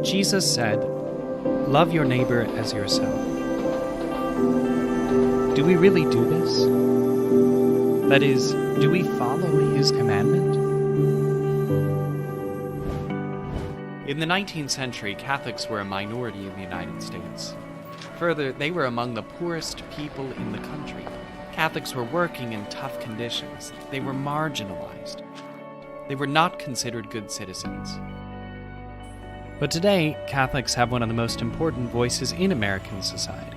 Jesus said, "Love your neighbor as yourself." Do we really do this? That is, do we follow his commandment? In the 19th century, Catholics were a minority in the United States. Further, they were among the poorest people in the country. Catholics were working in tough conditions. They were marginalized. They were not considered good citizens. But today, Catholics have one of the most important voices in American society.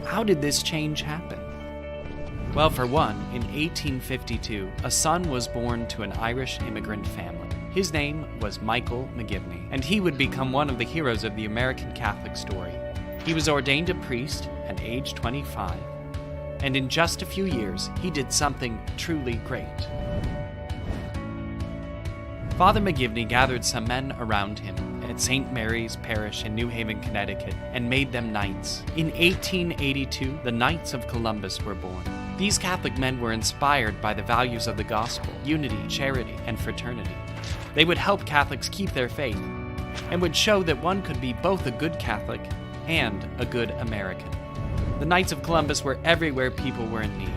How did this change happen? Well, for one, in 1852, a son was born to an Irish immigrant family. His name was Michael McGivney, and he would become one of the heroes of the American Catholic story. He was ordained a priest at age 25, and in just a few years, he did something truly great. Father McGivney gathered some men around him at St. Mary's Parish in New Haven, Connecticut, and made them knights. In 1882, the Knights of Columbus were born. These Catholic men were inspired by the values of the gospel, unity, charity, and fraternity. They would help Catholics keep their faith and would show that one could be both a good Catholic and a good American. The Knights of Columbus were everywhere people were in need,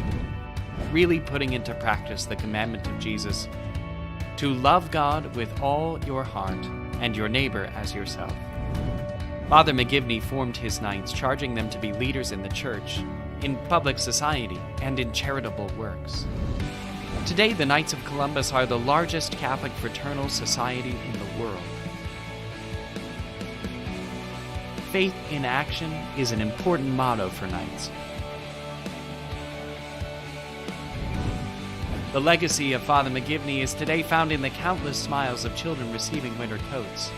really putting into practice the commandment of Jesus to love God with all your heart and your neighbor as yourself. Father McGivney formed his knights, charging them to be leaders in the church, in public society, and in charitable works. Today, the Knights of Columbus are the largest Catholic fraternal society in the world. Faith in action is an important motto for Knights. The legacy of Father McGivney is today found in the countless smiles of children receiving winter coats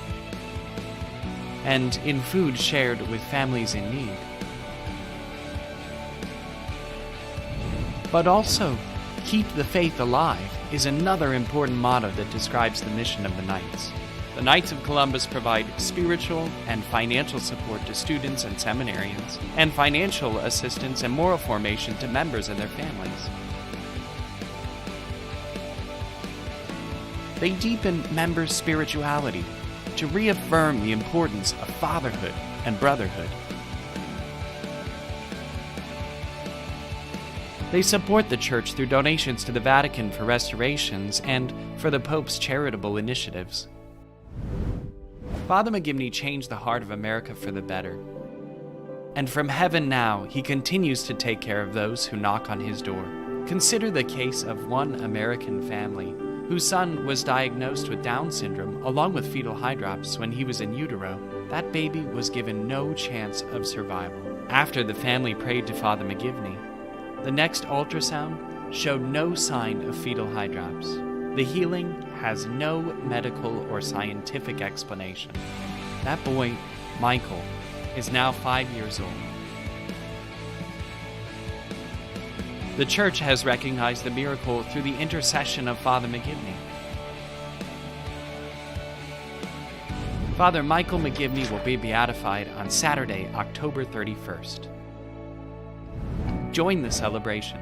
and in food shared with families in need. But also, keep the faith alive is another important motto that describes the mission of the Knights. The Knights of Columbus provide spiritual and financial support to students and seminarians, and financial assistance and moral formation to members and their families. They deepen members' spirituality to reaffirm the importance of fatherhood and brotherhood. They support the Church through donations to the Vatican for restorations and for the Pope's charitable initiatives. Father McGivney changed the heart of America for the better. And from heaven now, he continues to take care of those who knock on his door. Consider the case of one American family whose son was diagnosed with Down syndrome along with fetal hydrops when he was in utero. That baby was given no chance of survival. After the family prayed to Father McGivney, the next ultrasound showed no sign of fetal hydrops. The healing has no medical or scientific explanation. That boy, Michael, is now 5 years old. The Church has recognized the miracle through the intercession of Father McGivney. Father Michael McGivney will be beatified on Saturday, October 31st. Join the celebration.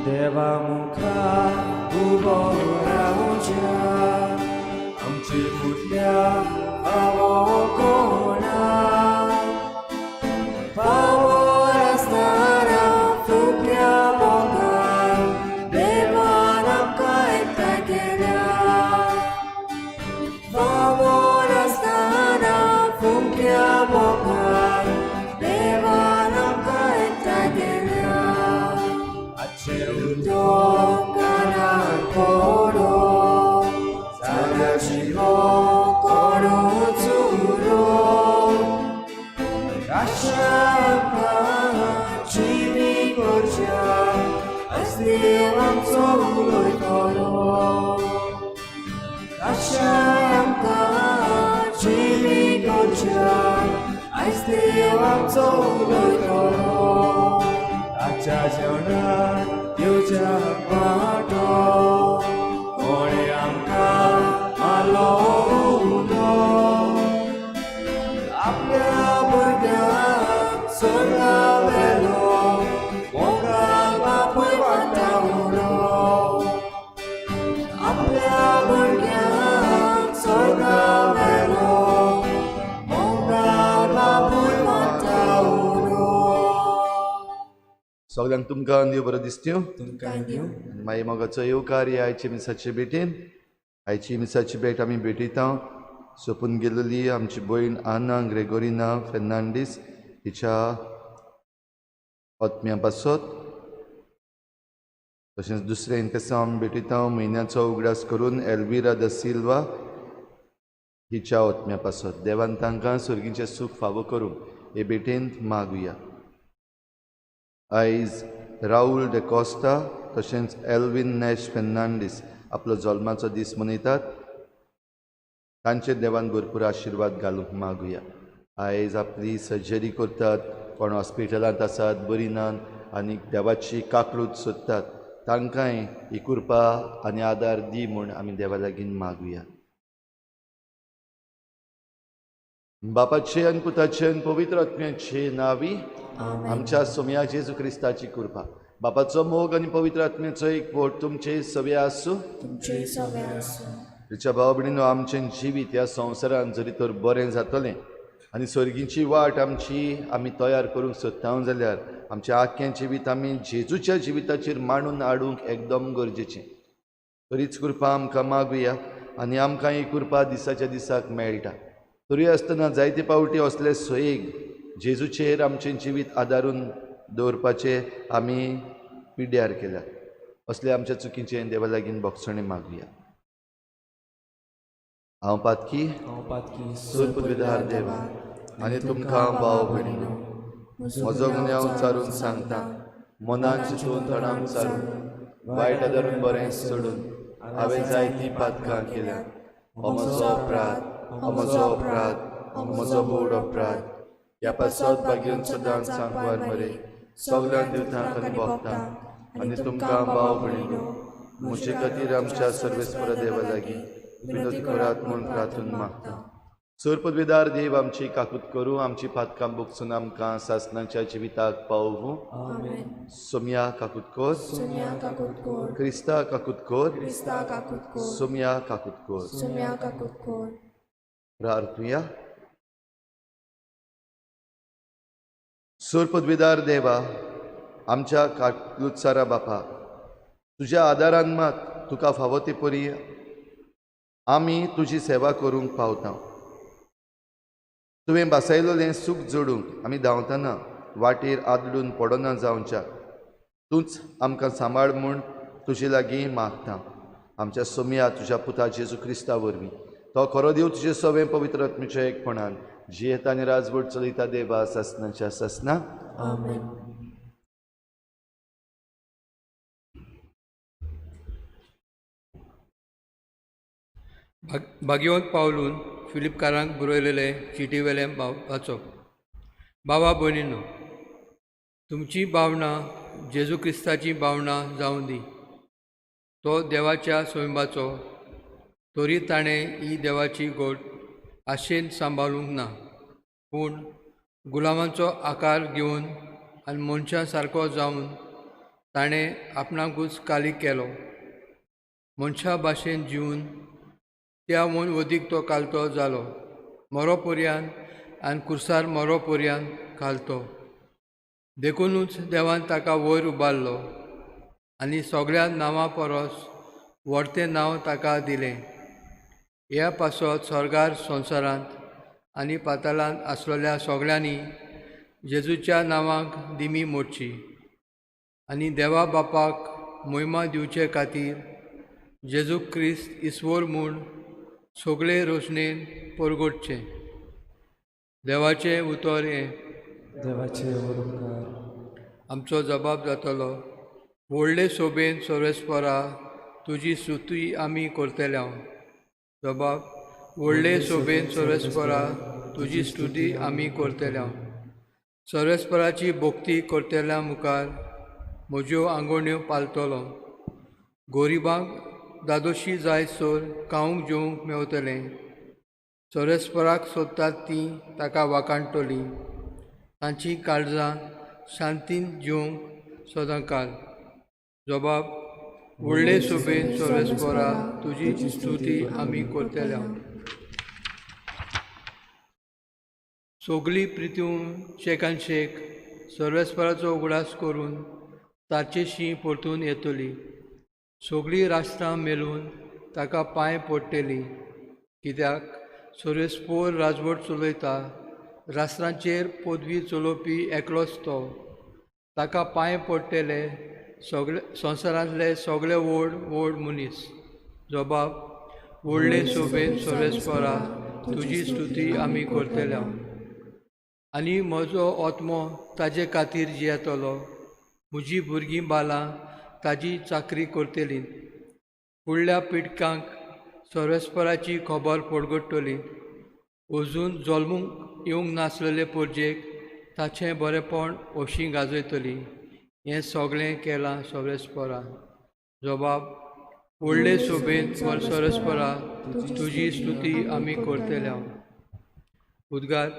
देवा मुखार उबो रावच्या आमचे फुडल्या फावो कोणा फावो आसतना फुकल्या मोगान देवान आमकां एकठांय केल्या फावो आसतना फुकल्या मोगान देवान आमकां एकठांय केल्या आजचे उदक कानार पडो जाल्यार शिरो कोणूच उरो आशा आमकां जिवी करच्या आयज देव आमचो उलयतलो आशा आमकां जिवी करच्या आयज देव आमचो उलयतलो आजच्या जेवणाक येवच्या वांटो कोणें आमकां मारलो उलो आपल्या भुरग्यांक सोडला वेलो मोगान बापूय वाटा उलो आपल्या भुरग्यांक सोडला वेलो मोगान बापूय वाटा उलो. सगळ्यांक तुमकां देव बरो दिसत्यो. तुमकां दिवं. मागीर मोगाचो येवकार ह्या आयची मिसाचे भेटेन. आयची मिसाची भेट आमी भेटयता सोंपून गेलेली आमची भयण आना ग्रेगोरिना फेर्नांडीस हिच्या आत्म्या पासत. तशेंच दुसरें इंतेसांव आमी भेटयता म्हयन्याचो उगडास करून एल्विरा the Silva हिच्या आत्म्या पासत. देवान तांकां सर्गीचें सूख फावो करूंक हे भेटेंत मागुया. आयज राहुल de Costa तशेंच एल्विन नॅश फेर्नांडीस आपलो जल्माचो दीस मनयतात. तांचेर देवान भरपूर आशिर्वाद घालूंक मागुया. आयज आपली सर्जरी करतात, कोण हॉस्पिटलांत आसात बरी नात आनी देवाची काकळूत सोदतात, तांकांय ही कृपा आनी आदार दी म्हूण आमी देवा लागीं मागुया. बापाचे आनी पुताचे आनी पवित्र आत्म्याचे नांवी आमच्या सोम्या जेजू क्रिस्ताची कृपा, बापाचो मोग आनी पवित्र आत्म्याचो एक बोट तुमचे सवे आसूं. तुमचे सवे आसूं. तिच्या भाव भयणीनो, आमचें जिवीत ह्या संवसारांत जरी तर बरें जातलें आनी सर्गीची वाट आमची आमी तयार करूंक सोदता जाल्यार आमचें आख्खें जिवीत आमी जेजूच्या जिविताचेर मांडून हाडूंक एकदम गरजेचें. तरीच कृपा आमकां मागुया आनी आमकां ही कृपा दिसाच्या दिसाक मेळटा. तरी आसतना जायते पावटी असले सोयेक जेजूचेर आमचें जिवीत आदारून दवरपाचें आमी पिड्ड्यार केल्या. असले आमच्या चुकीचें देवा लागीं भोगसणें मागुया. हांव पातकी सुरपुदविदार देवा आनी तुमकां भाव भयणीनो म्हजो गुन्यांव चारून सांगता. मनान चिंतून तणाक चारून वायट आदारून बरें सोडून हांवें जायतीं पातकां केल्यात. हो म्हजो अपराध, हो म्हजो अपराध, हो म्हजो बोड अपराध. ह्या पासत भाग्यान सदांच सांगवार मरे सगळ्यां दिवतांक आनी भोगतांक आनी तुमकां भाव भयणीनो म्हजे खातीर आमच्या सर्वेस्पर देवा लागीं विनोदी करात म्हूण प्रार्थून मागता. सुरपदवीदार देव आमची काकूत करूं, आमची पातकां भोगसून आमकां सासणाच्या जिविताक पावोवं. सोम्या काकूत कर, क्रिस्ता काकूत कर, सोम्या काकूत कर. प्रार्थुया. सुरपदवीदार देवा आमच्या काकलुत्सारा बापा, तुज्या आदारान मात तुका फावो ते परी आमी तुजी सेवा करूंक पावता. तुवें बासायलोलें सूख जोडूंक आमी धांवतना वाटेर आदडून पडना जावच्याक तूंच आमकां सांबाळ म्हूण तुजे लागीं मागता. आमच्या सोम्या तुज्या पुता जेजू क्रिस्ता वरवीं तो खरो देव तुजे सवें पवित्र आत्म्याच्या एकपणान जियेता आनी राजवट चलयता देवा सासनाच्या सासना. भाग्यवंत पावलून फिलिपकारांक बरयलेले चिटीवेले वाचप. बाबा भयणीनो, तुमची भावनां जेजू क्रिस्ताची भावनां जावं दी. तो देवाच्या स्वयंबाचो तरी ताणें ही देवाची गोट आशेन सांबाळूंक ना, पूण गुलामांचो आकार घेवन आनी मनशां सारको जावन ताणें आपणाकूच काली केलो. मनशा भाशेन जिवन त्या म्हूण वदीक तो कालतो जालो, मरो पर्यान आनी कुर्सार मरो पर्यान घालतो. देखुनूच देवान ताका वयर उबारलो आनी सगळ्या नांवां परस व्हडतें नांव ताका दिलें. ह्या पासत स्वर्गार, संवसारांत आनी पातालांत आसलेल्या सगळ्यांनी जेजूच्या नांवाक दिमी मोडची आनी देवा बापाक मोहिमा दिवचे खातीर जेजू क्रिस्त ईश्वर म्हूण सगळे रोशणेन परगटचें. देवाचें उतर हें. देवाचे उपकार. आमचो जबाब जातलो. व्हडले सोबेन सर्वेस्परा तुजी स्तुती आमी करतले. जबाब: व्हडले सोबेन सर्वेस्परा तुजी स्तुती आमी करतले. सर्वेस्पराची भक्ती करतल्या मुखार म्हज्यो आंगोण्यो पालतलो. गोरिबांक दादोशी जाय सर खावंक जेवंक मेवतलें. सर्वेस्पराक सोदतात ती ताका वाखाणटली. तांची काळजां शांतीन जिवंक सदांकाल. जबाब: व्हडले सोबेन सर्वेस्परा तुजी स्तुती आमी करतले. सगळी प्रितून शेकान शेक सर्वेस्पराचो उगडास करून ताचेशी परतून येतली. सगळीं राष्ट्रां मेलून ताका पांय पडटली. कित्याक सर्वेस्पोर राजवट चलयता, राष्ट्रांचेर पदवी चलोवपी एकलोच तो. ताका पांय पडटले सगळे संवसारांतले सगळे व्हड व्हड मनीस. जबाब: व्हडले सोबेन सर्वेस्परा तुजी स्तुती आमी करतले. आनी म्हजो आत्मो ताजे खातीर जियेतलो. म्हजी भुरगीं बालां ताजी चाकरी करतली. फुडल्या पिडकांक सर्वेस्पराची खबर पडगडटली. अजून जल्मूंक येवंक नासलेले परजेक ताचें बरेंपण अशी गाजयतली. हें सगळें केलां सर्वेस्परान. जबाब: व्हडले सोबेन सर्वेस्परा तुजी स्तुती आमी करतले. उद्गार.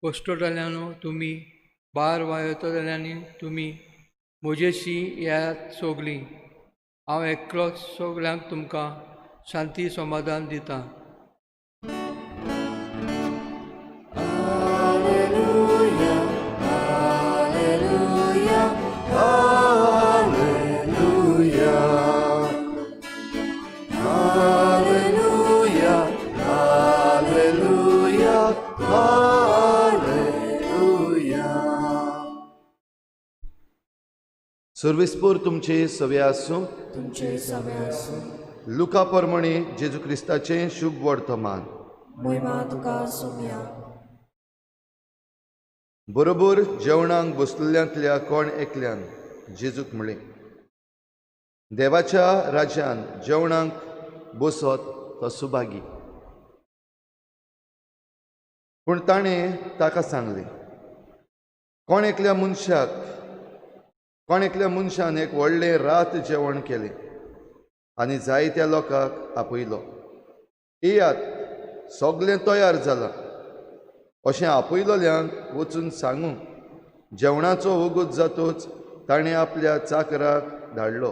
कश्टोटल्यानो तुमी, बार वायतल्यांनी तुमी म्हजेशी येयात सगळीं. हांव एकलोच सगळ्यांक तुमकां शांती समाधान दितां. सर्वेस्पोर तुमचे सवे आसूं. तुमचे सवे आसूं. लुका परमणे जेजू क्रिस्ताचें शुभ वर्तमान. मोहिमा तुका सोम्या. बरोबर जेवणाक बसलेल्यांतल्या कोण एकल्यान जेजूक म्हळें, देवाच्या राज्यान जेवणाक बसत तो सुभागी. पूण ताणें ताका सांगलें, कोण एकल्या मनशान एक व्हडलें रात जेवण केलें आनी जायत्या लोकांक आपयलो. येयात, सगळें तयार जालां अशें आपयलोल्यांक वचून सांगूंक जेवणाचो वगत जातोच ताणें आपल्या चाकराक धाडलो.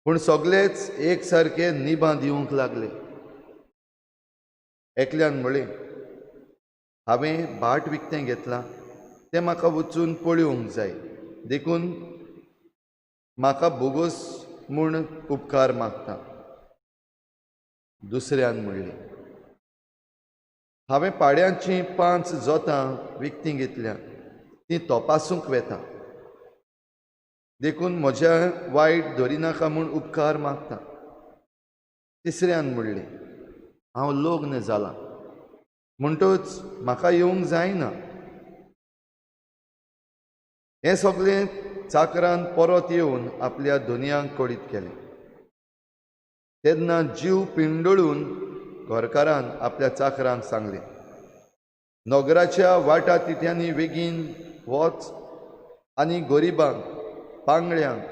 पूण सगळेच एक सारके निबां दिवंक लागले. एकल्यान म्हळें, हांवें भाट विकतें घेतलां, तें म्हाका वचून पळोवंक जाय, देखून म्हाका बोगोस म्हूण उपकार मागता. दुसऱ्यान म्हणलें, हांवें पाड्यांचीं 5 जोतां विकतीं घेतल्या, तीं तपासूंक वेता, देखून म्हज्या वायट धरिनाका म्हूण उपकार मागता. तिसऱ्यान म्हणलें, हांव लग्न जालां म्हणटच म्हाका येवंक जायना. हें सगळें चाकरान परत येवन आपल्या धनयांक कळीत केलें. तेन्ना जीव पिंडळून घरकारान आपल्या चाकरांक सांगलें, नगराच्या वाटा तिठ्यांनी बेगीन वच आनी गरिबांक, पांगळ्यांक,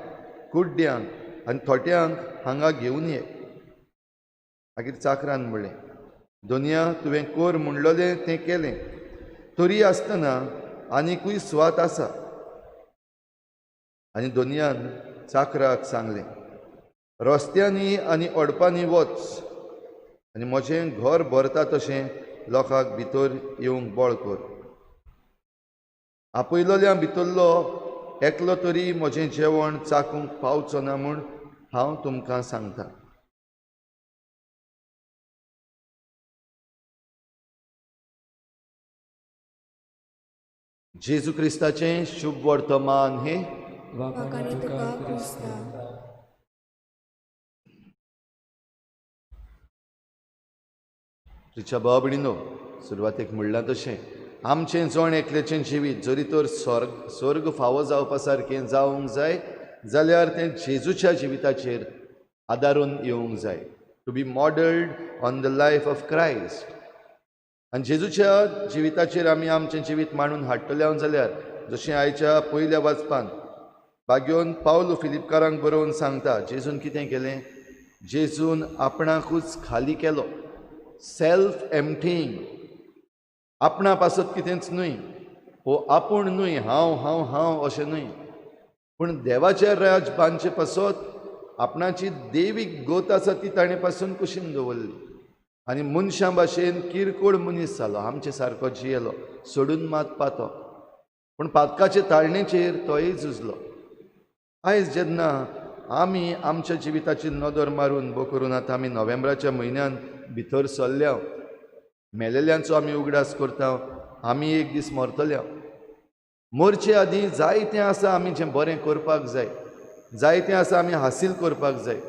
कुड्ड्यांक आनी थोट्यांक हांगा घेवन ये. मागीर चाकरान म्हणलें, दोनया तुवें कोर म्हणलोलें तें केलें, तरी आसतना आनिकूय सुवात आसा. आनी दोनयान चाकराक सांगलें, रस्त्यांनी आनी अडपांनी वच आनी म्हजें घर भरता तशें लोकांक भितर येवंक बळ कर. आपयलोल्या भितरलो एकलो तरी म्हजें जेवण चाकूंक पावचो ना म्हूण हांव तुमकां सांगता. जेजू क्रिस्ताचें शुभ वर्तमान हें. वाखाणीं तुका क्रिस्ता. तिच्या भाव भयणीनो, सुरवातेक म्हणलां तशें आमचें जण एकल्याचें जिवीत जरी तर स्वर्ग फावो जावपा सारकें जावंक जाय जाल्यार तें जेजूच्या जिविताचेर आदारून येवंक जाय. To be modelled on the life of Christ. आनी जेजूच्या जिविताचेर आमी आमचें जिवीत मांडून हाडटले जाल्यार जशें आयच्या पयल्या वाचपान बागयोन पावलो फिलिपकारांक बरोवन सांगता, जेजून कितें केलें? जेजून आपणाकूच खाली केलो. सेल्फ एम्प्टीइंग, आपणा पासत कितेंच न्हय, हो आपूण न्हय, हांव हांव हांव अशें न्हय, पूण देवाचें राज बांदचे पासत आपणाची देवीक गोत आसा ती ताणें पासून कुशीन दवरली आनी मनशां भाशेन किरकोळ मनीस जालो, आमचे सारको जियेलो, सोडून मात पातो, पूण पातकाचे ताळणेचेर तोय झुजलो. आयज जेन्ना आमी आमच्या जिविताची नदर मारून बो करून आतां आमी नोव्हेंबराच्या म्हयन्यान भितर सरल्या, मेलेल्यांचो आमी उगडास करता, आमी एक दीस मरतल्या. मरचे आदीं जायतें आसा आमी जें बरें करपाक जाय, जायतें आसा आमी हासील करपाक जाय.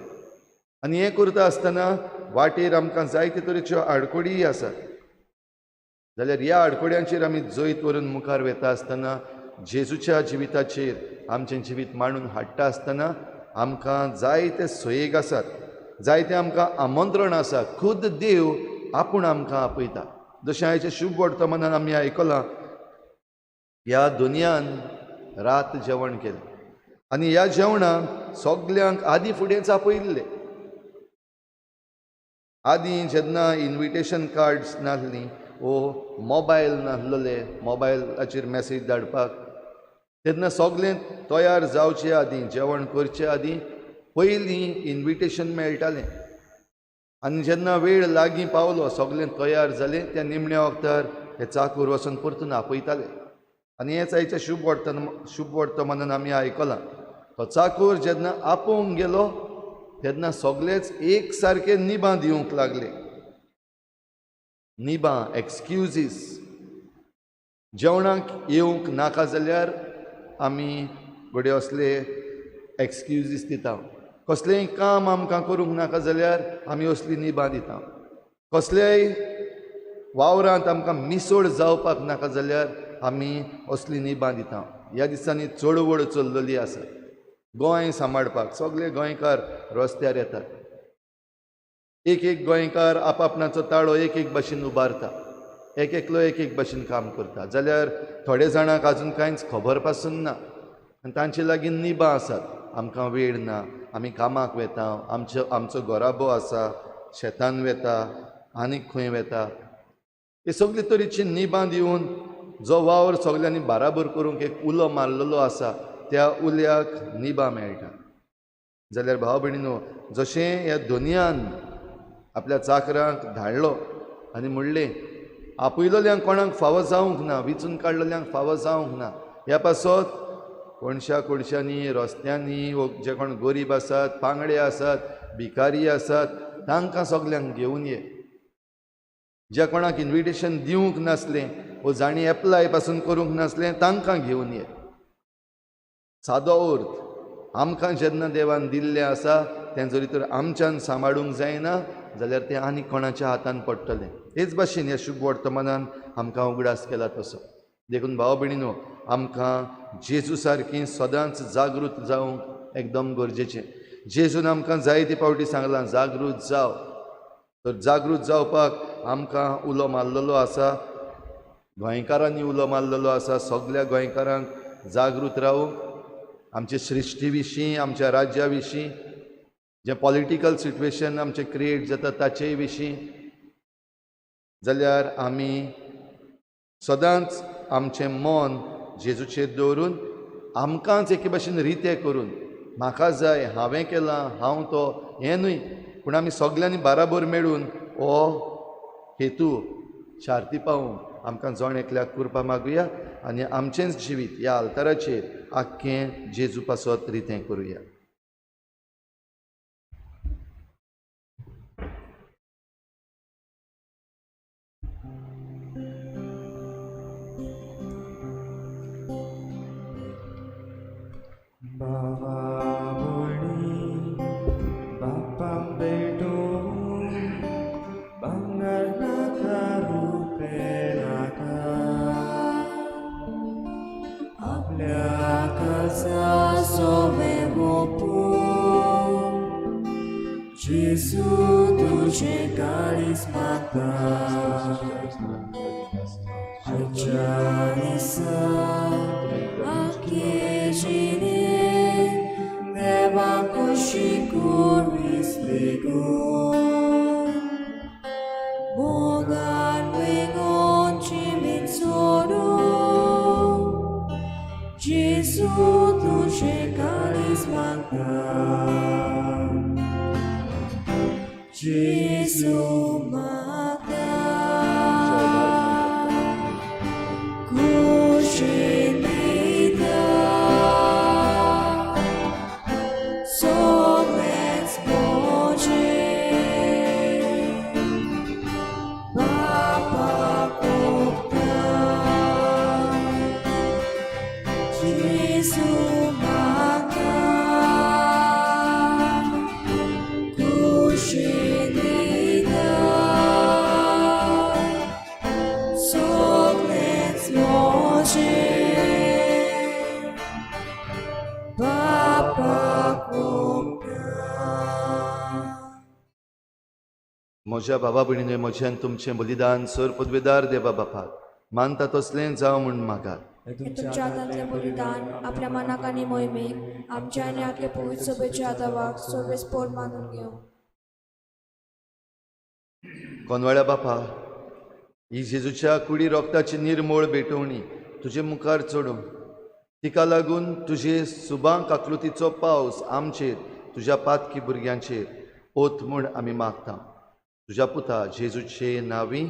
आनी हें करता आसतना वाटेर आमकां जायते तरेच्यो आडखळीय आसात. जाल्यार ह्या आडखळ्यांचेर आमी जैत व्हरून मुखार वता आसतना जेजूच्या जिविताचेर आमचें जिवीत मांडून हाडटा आसतना आमकां जायते सोयेक आसात, जायते आमकां आमंत्रण आसा. खुद देव आपूण आमकां आपयता. जशें आयचें शुभ वर्तमानान आमी आयकलां, ह्या दुनियान रात जेवण केलें आनी ह्या जेवणाक सगल्यांक आदीं फुडेंच आपयल्लें. आदीं जेन्ना इन्विटेशन कार्ड्स नासलीं वो मोबायल नासलेले, मोबायलाचेर मॅसेज धाडपाक, तेन्ना सगळें तयार जावचे आदीं, जेवण करचे आदीं पयलीं इन्विटेशन मेळटालें. आनी जेन्ना वेळ लागीं पावलो, सगळें तयार जालें, त्या निमण्या वखदार हे चाकूर वचून परतून आपयताले. आनी हेंच आयच्या शुभ वर्तमानान आमी आयकलां. तो चाकूर जेन्ना आपोवंक गेलो तेन्ना सगळेच एक सारके निबां दिवंक लागले. निबां, एक्सक्युजीस. जेवणाक येवंक नाका जाल्यार आमी घडये असले एक्सक्युजीस दिता. कसलेंय काम आमकां करूंक नाका जाल्यार आमी असली निबां दिता. कसलेय वावरांत आमकां मिसळ जावपाक नाका जाल्यार आमी असली निबां दिता. ह्या दिसांनी चळवळ चल्लेली आसा गोंय सांबाळपाक. सगळे गोंयकार रस्त्यार येतात, एक एक गोंयकार आपआपणाचो ताळो एक एक भाशेन उबारता, एक एकलो एक एक भाशेन काम करता. जाल्यार थोडे जाणांक आजून कांयच खबर पासून ना आनी तांचे लागीं निबां आसात. आमकां वेळ ना, आमी कामाक वेता, आमचो घराबो आसा, शेतान वेता, आनीक खंय वेता. हे सगळे तरेची निबां दिवन जो वावर सगल्यांनी बाराबर करूंक एक उलो मारलेलो आसा त्या उल्याक निबां मेळटा. जाल्यार भाव भयणीनो, जशें ह्या दोनयान आपल्या चाकरांक धाडलो आनी म्हणलें, आपयलोल्यांक कोणाक फावो जावंक ना, विचून काडलेल्यांक फावो जावंक ना, ह्या पासत कोणशा कोणशांनी, रस्त्यांनी जे कोण गरीब आसात, पांगडे आसात, भिकारी आसात, तांकां सगल्यांक घेवन ये. ज्या कोणाक इन्विटेशन दिवंक नासलें वो जांणी एप्लाय पासून करूंक नासलें तांकां घेवन ये. सादो अर्थ, आमकां जेन्ना देवान दिल्लें आसा तें जरी तर आमच्यान सांबाळूंक जायना जाल्यार तें आनी कोणाच्या हातान पडटलें. हेच भाशेन ह्या शुभ वर्तमानान आमकां उगडास केला तसो. देखून भाव भयणीनो, आमकां जेजू सारकी सदांच जागृत जावंक एकदम गरजेचें. जेजून आमकां जायते फावटी सांगलां, जागृत जाव. तर जागृत जावपाक आमकां उलो मारलेलो आसा, गोंयकारांनी उलो मारलेलो आसा. सगल्या गोंयकारांक जागृत रावूंक, आमचे सृश्टी विशीं, आमच्या राज्या विशीं, जें पॉलिटिकल सिट्युएशन आमचें क्रिएट जाता ताचेय विशीं. जाल्यार आमी सदांच आमचें मन जेजूचेर दवरून आमकांच एके भाशेन रितें करून, म्हाका जाय, हांवें केलां, हांव तो, हें न्हय, पूण आमी सगल्यांनी बाराबर मेळून हो हेतू शार्ती पावोवंक आमकां जण एकल्याक कृपा मागुया आनी आमचेंच जिवीत ह्या आल्ताराचेर आख्खें जेजू पासत रितें करुया. Gesù तुझे काळीज मागता, आयच्या दिसा आख्खे जिणें देवा कुशीक उर्वीस लेगून मोगान वेंगोवन जिवीत सोडून जेजू तुझे काळीज मागता. Gesù mata kushinita soglets Bože Papa kopta. Gesù mata kushinita म्हज्या बाबा भयणीने म्हज्यान तुमचें बलिदान सर पदवेदार देवा बापाक मानता तसलें जावं म्हूण मागात. तुमच्या हातांतलें बलिदान आपल्या मनाक आनी मोहिमेक आमच्या आनी आख्खे पवित्र सभेच्या आदावाक सर्वेस्पोर मानून घेवं. कोनवाळ्या बापा, ही जेजूच्या कुडी रोगताची निर्मोळ भेटवणी तुजे मुखार चडूं, तिका लागून तुजे सुबांक आकृतीचो पावस आमचेर, तुज्या पातकी भुरग्यांचेर ओत म्हूण आमी मागता. तुज्या पुता जेजूचे नांवी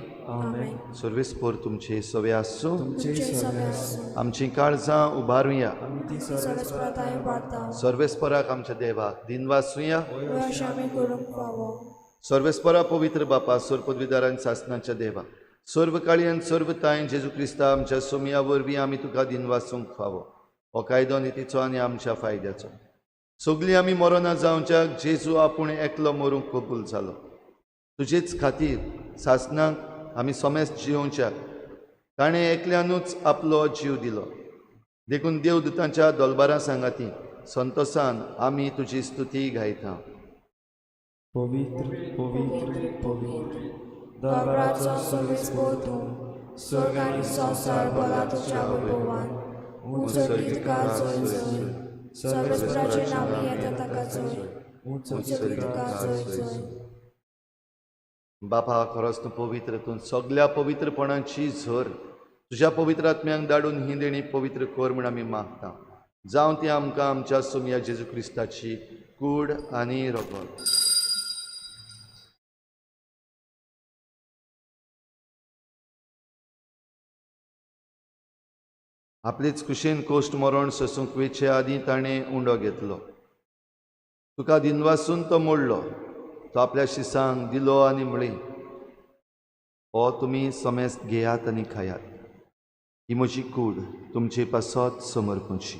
सर्वेस्पोर तुमचे सवे आसूं. आमचीं काळजां उबारुया, सर्वेस्पोराक आमच्या देवाक दिनवासुया. सर्वेस्पोरा पवित्र बापा, सर्व पदवीदार आनी सासनाच्या देवा, सर्व काळी आनी सर्व तायन जेजू क्रिस्ता आमच्या सोमया वरवीं आमी तुका दिनवासूंक फावो. हो कायदो नितीचो आनी आमच्या फायद्याचो. सगळीं आमी मरोना जावच्याक जेजू आपूण एकलो मरूंक कबूल जालो. तुजेच खातीर सासनाक आमी सोमेस जियोवच्याक ताणें एकल्यानूच आपलो जीव दिलो. देखून देवदूतांच्या दोलबारां सांगाती संतोसान आमी तुजी स्तुती गायता. पवित्र पवित्र पवित्र दरबाराचो सर्वेस्पोर तूं, स्वर्ग आनी संवसार भरला तुज्या वैभवान. उंच तुका जय जय, सर्वेस्पोराचे नांवी येता ताका जय, उंच तुका जय जय. बापा, खरोच तूं पवित्र, तूं सगल्या पवित्रपणाची झर. तुज्या पवित्र आत्म्यांक धाडून ही देणी पवित्र कर म्हूण आमी मागता. जावं ती आमकां आमच्या सोमया जेजू क्रिस्ताची कूड आनी रगत. आपलेच कुशीन कोश्ट मरण सोसूंक वेचे आदीं ताणें उंडो घेतलो. तुका दिनवासून तो मोडलो, तो आपल्या शिसांक दिलो आनी म्हळी, हो तुमी समेस्त घेयात आनी खायात, ही म्हजी कूड तुमचे पासत समर्पणची.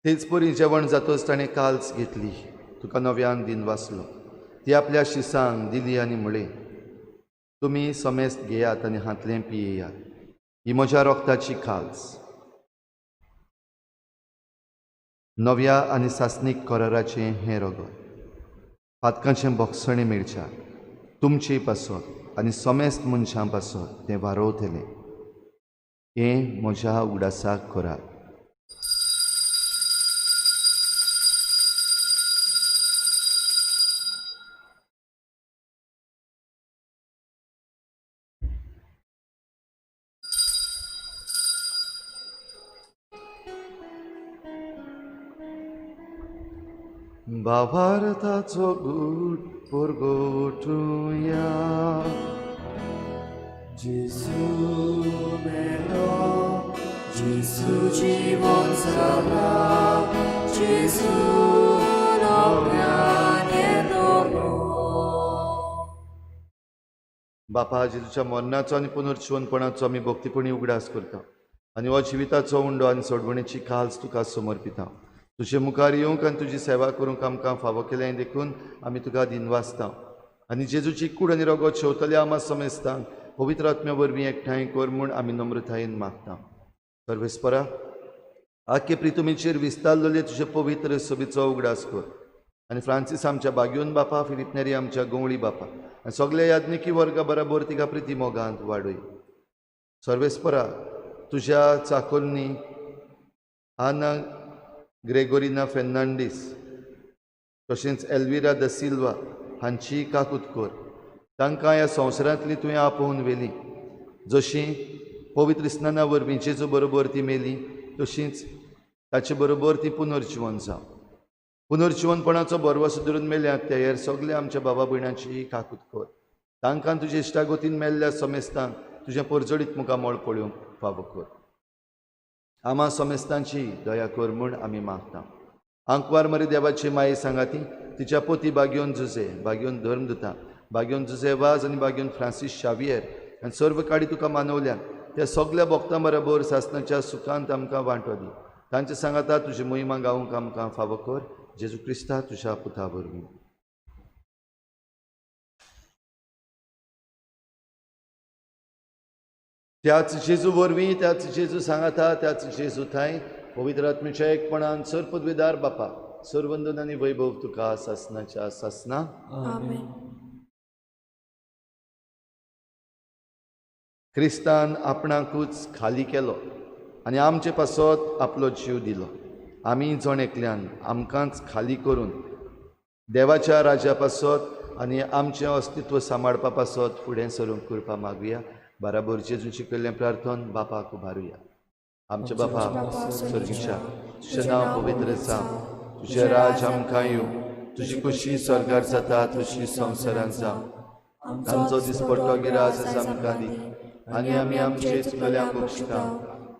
तेच परी जेवण जातच ताणें काल्स घेतली, तुका नव्यान दिन वाचलो, ती आपल्या शिसांक दिली आनी म्हळें, तुमी समेस्त घेयात आनी हांतलें पियेयात, ही म्हज्या रोगताची खाल्स, नव्या आनी सासणीक कराराचें हें रगत, पातकांचें बोगसणें मेळच्या तुमचे पासत आनी समेस्त मनशां पासत तें वारोवतलें. हें म्हज्या उगडासाक करात. भावार्थाचो गूट परगटुया. जेजू मेलो, जेजू जिवन जाला, जेजू नव्यान येतलो. बापा, जेजूच्या मरणाचो आनी पुनर्जिवनपणाचो आमी भक्तीपणी उगडास करता आनी हो जिविताचो उंडो आनी सोडवणेची खाल्स तुका समर्पिता. तुजे मुखार येवंक आनी तुजी सेवा करूंक आमकां फावो केलें देखून आमी तुका दिनवासता. आनी जेजूची कूड आनी रगत शेवतल्या आमा समेस्तांक पवित्र आत्म्या वरवीं एकठांय कर म्हूण आमी नम्रतायेन मागता. सर्वेस्परा, आख्खे प्रितुमीचेर विस्तारलेले तुजे पवित्र सभेचो उगडास कर आनी फ्रांसीस आमच्या बाग्योन बापा, फिलिप नेरी आमच्या गवळी बापा आनी सगल्या याज्ञिकी वर्गा बराबर तिका प्रिती मोगांत वाडय. सर्वेस्परा, तुज्या चाकोरनी आना ग्रेगोरिना फेर्नांडीस तशेंच एल्विरा the Silva हांची काकूत कर. तांकां ह्या संवसारांतली तुवें आपोवन व्हेली. जशी पवित्र स्नाना वरवीं जेजू बरोबर ती मेली तशीच ताचे बरोबर ती पुनर्जिवन जावं. पुनर्जिवनपणाचो भरवसो धरून मेल्यात त्या हेर सगल्या आमच्या बाबा भयणांची काकूत कर. तांकां तुजे इश्टागतीन मेल्ल्या समेस्तांक तुजें परजळीत मुखामळ पळोवंक फावो कर. आमा समेस्तांची दया कर म्हूण आमी मागता. आंकवार मरी देवाची माये सांगाती तिच्या पोती बाग्योन जुजे, बाग्योन धर्मदुता, बाग्योन जुजे वाज आनी बाग्योन फ्रांसीस शावियर आनी सर्व काडी तुका मानवल्यात त्या सगल्या भक्तां बरोबर सासणाच्या सुखांत आमकां वांटो दी. तांचे सांगाता तुजी मोहिमा गावंक आमकां फावो कर. जेजू क्रिस्ता तुज्या पुता वरवीं. त्याच जेजू वरवीं, त्याच जेजू सांगाता, त्याच जेजू थांय पवित्र आत्म्याच्या एकपणान सर पदवीदार बापा, सर्वंदन आनी वैभव तुका सासणाच्या सासना. आमेन. क्रिस्तान आपणाकूच खाली केलो आनी आमचे पासत आपलो जीव दिलो. आमी जण एकल्यान आमकांच खाली करून देवाच्या राज्या पासत आनी आमचें अस्तित्व सांबाळपा पासत फुडें सरूंक कृपा मागुया. बराबर जेजून शिकयल्लें प्रार्थन बापाक उबारुया. आमच्या बापा स्वर्गीच्या, तुजें नांव पवित्र जावं, तुजें राज आमकां येवं, तुजी खुशी स्वर्गार जाता तशी संवसारांत जावं. आमचो दिसपट्टो गिरास आमकां दी आनी आमी आमचे चुकल्यांक बक्षिता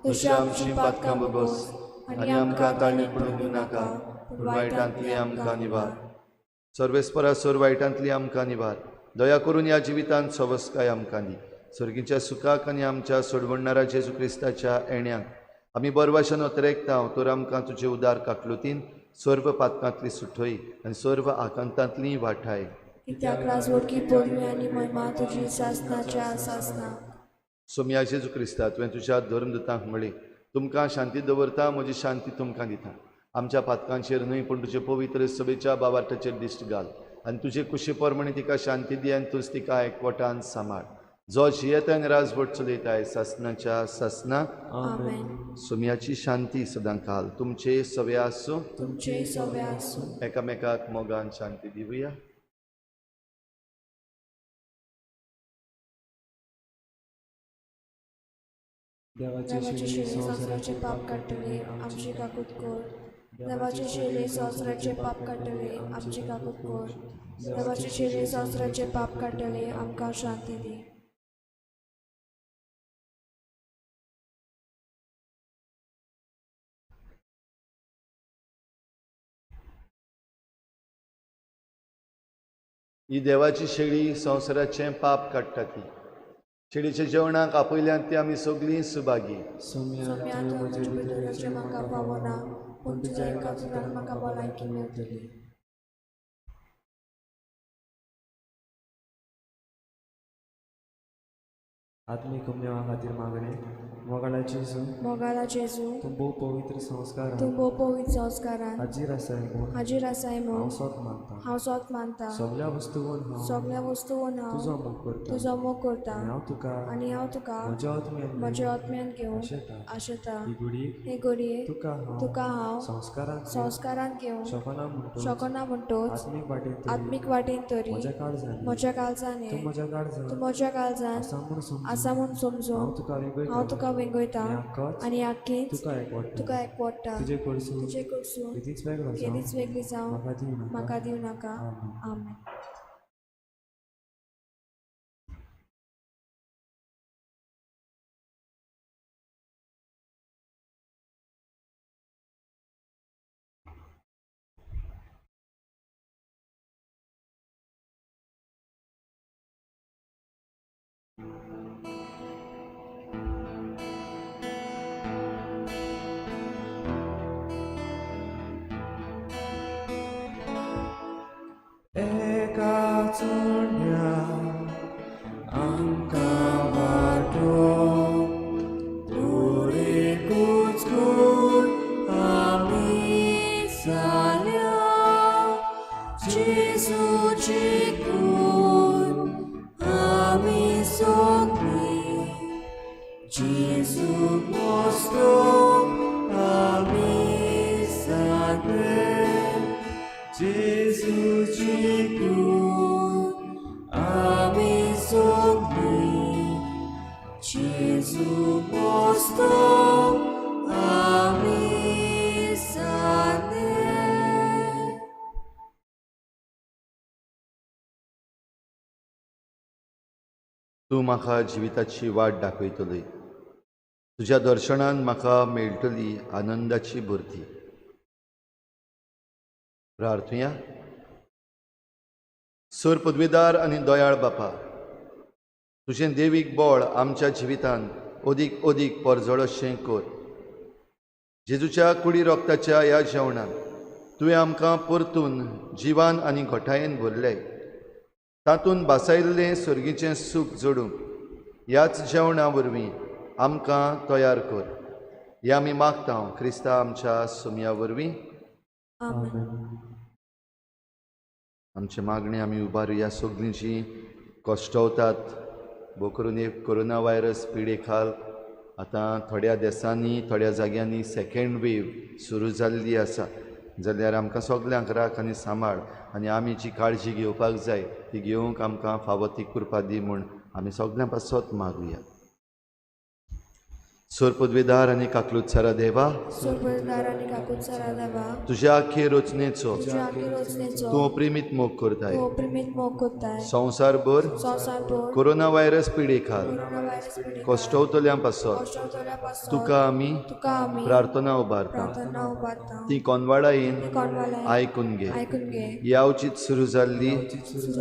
तशी आमची पातकां बगोस आनी आमकां ताळणी पडूंक दिवं नाका, पूण वायटांतली आमकां निवार. सर्वेस्परा, सर वायटांतली आमकां निवार. दया करून ह्या जिवितांत सवस्काय आमकां दी. सर्गीच्या सुखाक आनी आमच्या सोडवणणारा जेजू क्रिस्ताच्या येण्याक आमी बरवाशान अतरेकता तर आमकां तुजे उदार काकलुतीन सर्व पातकांतली सुठय आनी सर्व आकांतांतली वाठाय. कित्याक राजवटकी पदवी आनी महिमा तुजी सासणाच्या सासना. सोम्या जेजू क्रिस्ता, तुवें तुज्या धर्मदुतांक म्हळें, तुमकां शांती दवरता, म्हजी शांती तुमकां दिता. आमच्या पातकांचेर न्हय पूण तुजे पवित्र सभेच्या बाबार्थाचेर दिश्ट घाल आनी तुजे कुशी प्रमाणे तिका शांती दी आनी तूंच तिका एकवटान सांबाळ. जो जियेता आनी राजवट चलयताय सासणाच्या सासना. आमेन. सोम्याची शांती सदां काल तुमचे सवे आसूं, तुमचे सवे आसूं. एकामेकाक मोगान शांती दिवया. देवाचे देवाचे शिरी शिरी संवसाराचे संवसाराचे पाप काडटले, आमची काकूत कर. देवाचे शिरी संवसाराचे पाप काडटले, आमची काकूत कर. देवाचे शिरी संवसाराचे पाप काडटले, आमकां शांती दी. ही देवाची शेळी संवसाराचें पाप काडटा. ती शेळीच्या जेवणाक आपयल्यान ती आमी सगळीं सुभागी. सोम्या, सोम्या, तुवें तुवें म्हजे म्हजे भितर भितर येवचें म्हाका म्हाका फावना, पूण तुज्या एका उतरान म्हाका भलायकी मेळटली. आत्मीक गुन्यांवा खातीर मागणें. मोगाळा जेजू, मोगाळा जेजू, तूं भोव पवित्र संस्कारान तूं भोव पवित्र संस्कारान हाजीर आसाय म्हूण हाजीर आसाय हांव म्हूण सोत मानता. हांव सोत मानता. सगल्या वस्तून हांव सगल्या वस्तून हांव तुजो मोग करता तुजो मोग करता आनी हांव तुका आनी हांव तुका म्हज्या आत्म्यान म्हज्या आत्म्यान घेवन आशेता. आशेता. ही घडयेक हे घडये तुका हांव तुका हांव संस्कारांत घेवंक संस्कारांत घेवंक शकना म्हणटच शकना म्हणटच आत्मीक वाटेन तरी आत्मीक वाटेन तरी म्हज्या काळजान म्हज्या काळजान तूं ये म्हज्या काळजान तूं म्हज्या काळजान आसा म्हूण समजून आसा म्हूण समजून हांव तुका वेंगयता हांव तुका वेंगयता आनी आख्खोच आनी आख्खीच तुका एकवटता. तुका एकवटता. तुजे कडसून तुजे कडसून केदींच वेगळो जावंक केदींच वेगळी जावंक म्हाका दिवं नाका. म्हाका दिवं नाका. आमेन. आमेन. एका चुंड्या आमकां वाटो एकूच कूड आमी जाल्या, जेजूची कूड आमी सगळीं, जेजू मोस्तो आमी सगळे, जेजूची कूड आमी सगळीं, जेजू मोस्तो आमी सगळे. तूं म्हाका जिविताची वाट दाखयतली, तुज्या दर्शनान म्हाका मेळटली आनंदाची भरती. प्रार्थुया. सर पदवेदार आनी दयाळ बापा, तुजें देवीक बळ आमच्या जिवितान अदीक अदीक परजळशें कर. जेजूच्या कुडी रोगताच्या ह्या जेवणान तुवें आमकां परतून जिवान आनी घटायेन भरले, तातूंत भासायल्लें सर्गीचें सूख जोडूंक ह्याच जेवणा वरवीं आमकां तयार कर. हें आमी मागता क्रिस्ता आमच्या सोमया वरवीं. आमेन. आमचे मागणें आमी उबारुया. सगळीं जीं कश्टवतात भोव करून एक कोरोना व्हायरस पिडे खाल आतां थोड्या देसांनी थोड्या जाग्यांनी सेकेंड वेव सुरू जाल्ली आसा, जाल्यार आमकां सगल्यांक राख आनी सांबाळ आनी आमी जी काळजी घेवपाक जाय ती घेवंक आमकां फावो ती कृपा दी म्हूण आमी सगल्यां पासत मागुया. सर पदवेदार आनी काकलुत्सारा देवा, सोबरदार आनी काकूतसारा देवा, तुज्या आखे रचनेचो तुज्या आखी रचनेचो तूं प्रेमीत मोग करताय. तूं प्रेमीत मोग करताय. संवसारभर संवसारभर कोरोना व्हायरस पिडे खाल कोरोना व्हायरस पिडे कश्टवतल्यां पासत कश्टवतल्या पासत तुका आमी तुका आमी प्रार्थना उबारता. प्रार्थना उबारता. ती कोनवाडायेन ती कोनवालायन आयकून घे. आयकून घे. ह्या सुरू जाल्ली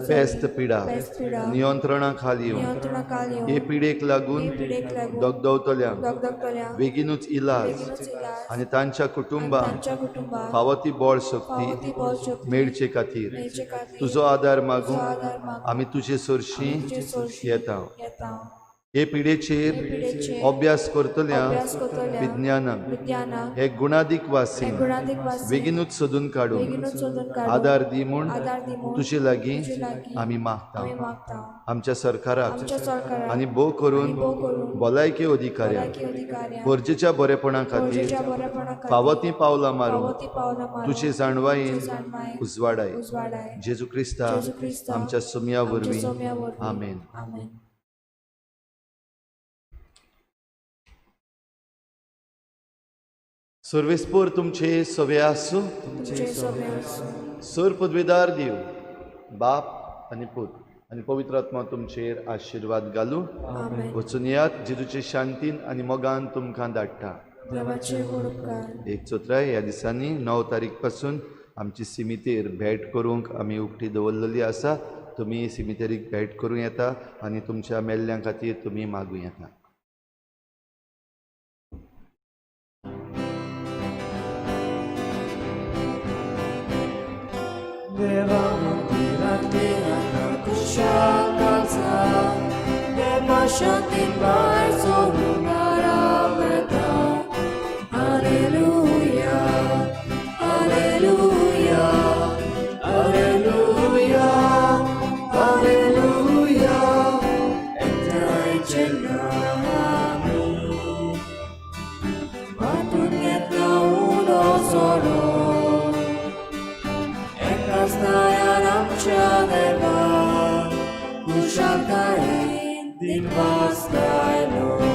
पेस्त पिडा पेस्त पिडा नियंत्रणा खाल येवन नियंत्रणा खाल हे येवन पिडेक लागून हे पिडेक लागून दगदवतल्यांक दगदगतल्यांक बेगीनूच इलाज बेगीनूच इलाज आनी तांच्या कुटुंबांक तांच्या कुटुंबाक फावो ती बळ फावो शक्ती ती बळ शक्ती मेळचे खातीर मेळचे खातीर तुजो आदार तुजो मागूंक आदार मागूंक आमी तुजे सरशीं तुजे सरशीं येता. येता. हे पिडेचेर हे पिडेचेर अभ्यास करतल्या अभ्यास करतल्या विज्ञानाक विज्ञानाक हे गुणादीक हे वासीन गुणादीक वासीन बेगीनूच सोदून काडून बेगीनूच सोदून काडून आदार दी म्हूण आदार दी म्हूण तुजे लागीं तुजे लागीं आमी मागता. आमी मागता. आमच्या सरकाराक आमच्या सरकाराक आनी भोव करून आनी भोव करून भलायकी अधिकाऱ्यांक भलायकी अधिकाऱ्यांक गरजेच्या बरेपणा खातीर गरजेच्या बरेपणा खातीर फावो तीं पावलां फावो मारून तीं पावलां मारून तुजे जाणवायेन तुजे जाणवायेन उजवाडाय. उजवाडाय. जेजू क्रिस्ता जेजू क्रिस्ता आमच्या सोमया आमच्या वरवीं. सोम्या वरवीं. आमेन. आमेन. सर्वेस्पोर तुमचे सवे आसूं. तुमचे सोमे आसूं. सर पदवेदार देव बाप आनी पूत आनी पवित्र आत्मा तुमचेर आशिर्वाद घालूं. आमेन. वचून येयात जेजूचे शांतीन आनी मोगान तुमकां धाडटा. देवाचे व्हड उपकार. एक चोत्राय ह्या दिसांनी 9 तारीख पासून आमची सिमितेर भेट करूंक आमी उक्ती दवरलेली आसा. तुमी सिमितेरीक भेट करूं येता आनी तुमच्या मेल्ल्यां खातीर तुमी मागूं येता. देवा मंदिरांतली आतां खुशाल काळजा देवा शांतीन भायर सरून घरा वता. Hallelujah, hallelujah, hallelujah, hallelujah, एकठांयचे नामी वांटून घेतला उलो सोरो एकाच नायान आमच्या देवा खुशालकायेन दिनवास गायलो.